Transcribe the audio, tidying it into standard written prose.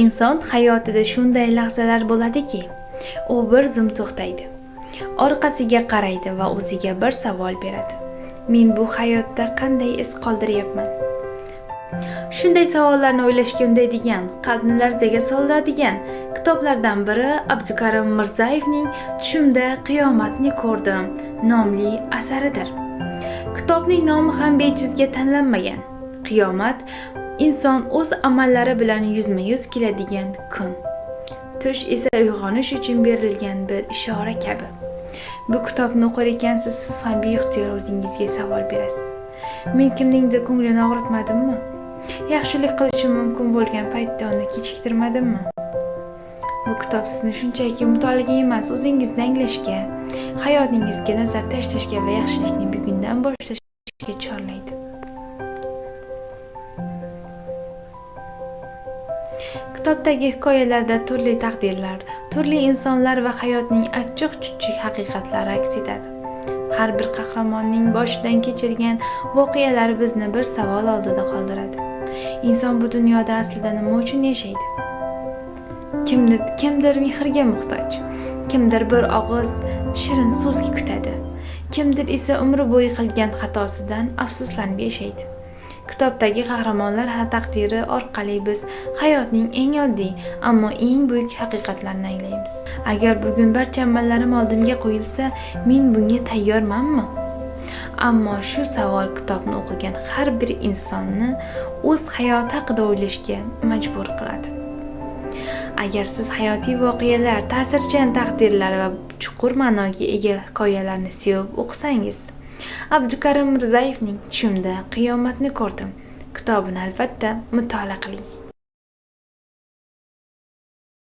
inson hayotida shunday lahzalar bo'ladiki, u bir zum to'xtaydi. Orqasiga qaraydi va o'ziga bir savol beradi. Men bu hayotda qanday iz qoldiryapman? Shunday savollarni o'ylashga undaydigan, qalbni larzaga soladigan kitoblardan biri Abdukarim Mirzayevning Tushimda qiyomatni ko'rdim nomli asaridir. Kitobning nomi ham bejizga tanlanmagan. Qiyomat inson o'z amallari bilan yuzma-yuz keladigan kun. Tush esa uyg'onish uchun berilgan bir ishora kabi. Bu kitobni o'qir ekansiz, siz ham beixtiyor o'zingizga savol berasiz. Men kimningdir ko'nglini og'ritmadimmi? Yaxshilik qilishim mumkin bo'lgan paytda uni kechiktirmadimmi? Bu kitob sizni shunchaki mutolaaga emas, o'zingizni anglashga, hayotingizga nazar tashlashga va yaxshilikni bugundan boshlashga chorlaydi. Kitobdagi hikoyalarda turli taqdirlar, turli insonlar va hayotning achchiq-chuchuk haqiqatlari aks etadi. Har bir qahramonning boshidan kechirgan voqealari bizni bir savol oldida qoldiradi. Inson bu dunyoda aslida nima uchun yashaydi? Kimdir mehrga muhtoj, kimdir bir og'iz shirin so'zga kutadi, kimdir esa umri bo'yi qilgan xatosidan afsuslanib yashaydi. Kitobdagi qahramonlar taqdiri orqali biz hayotning eng oddiy, ammo eng buyuk haqiqatlarini anglaymiz. Agar bugun barcha amallarim oldimga qo'yilsa, men bunga tayyormanmi? Ammo shu savol kitobni o'qigan har bir insonni o'z hayoti haqida o'ylashga majbur qiladi. Agar siz hayotiy voqealar, ta'sirchan taqdirlar va chuqur ma'noga ega hikoyalarni sevib o'qisangiz, Abdukarim Mirzayevning Tushimda qiyomatni ko'rdim kitobini albatta mutolaa qiling.